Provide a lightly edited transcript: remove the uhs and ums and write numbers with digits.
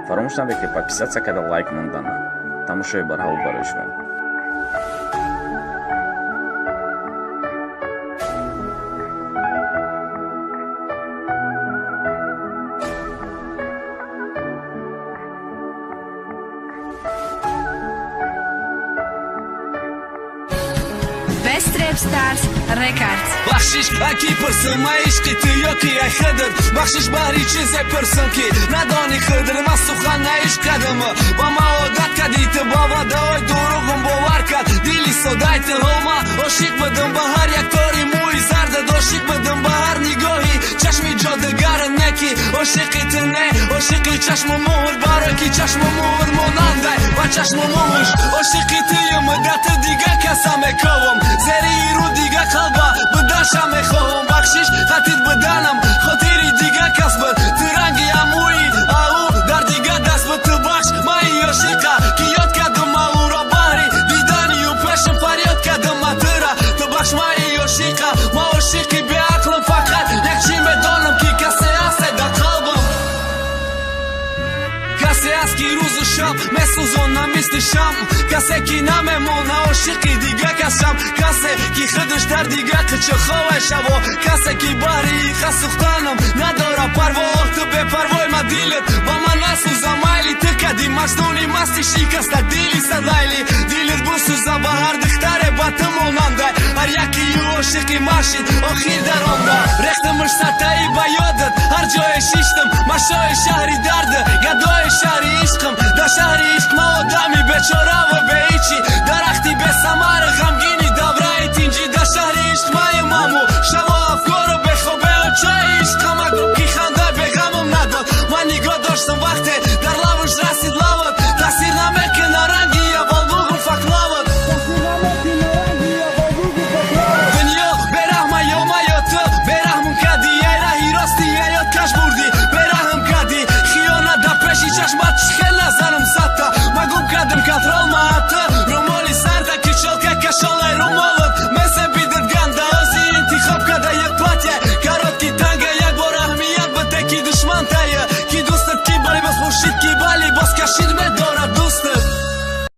Фаромӯш набед, ки подписаться карда, лайк мондана. Тамошои барҳавол барои шумо. Best Rap Stars Records. Бахшиш, аки пурсим, ма ишқи ту ёки ай хидр. Бахшиш, баҳри чизе пурсим, ки надони хидр. Ма сухан на ишқ кардам, ба ма одат кардӣ ту, ба ваъдаҳои дурӯғум бовар кард дили содаи ту. Ма ошиқ будам ба ҳар як тори мӯи зардат, ошиқ будам ба ҳар нигоҳи чашми ҷодугар. Не ки ошиқи ту, не, ошиқи чашму муҳр, барои ки чашму муҳр монандай ба чашму муҳш. Ошиқи туюм, да ту дига каса мековам, зери иру дига қалба будаша мехоҳам. Бахшиш, хатид буданам хотири дига кас буд, ту ранги амӯи ау дар дига даст буд. Ту бахш маи ошиқа, ки ёд кардум ма ӯро баҳри диданию пешам фарёд кардум ма тура. Ту бахш маи ошиқа, ма ошиқи беақлам, фақат як чӣ медонам, ки касе ҳасте дар қалбам, касе аст, ки рӯзу шаб месӯзонам мисли шам, касе, ки намемона ошиқи дига касам, касе, ки худаш дар дига қичиховай шаво, касе, ки баҳри иха сӯхтанам надора парво. Ох, ту бепарвой, ма дилат ба ман насӯза, майли ту кади маҷнуни масти шикаста дили садайли. Дилат бусӯза ба ҳар духтаре ба ту монандай, ҳар якию ошиқи машид охир даронда. Рехтамаш сатаи ба ёдат, ҳар ҷое шиштам, машои шаҳри дарда, гадои шаҳри ишқам. Дар шаҳри ишқ ма одами бечораву беҳичи, дарахти бесамари ғамгини давраи тинҷӣ. Дар шаҳри ишқ маи маму шаво.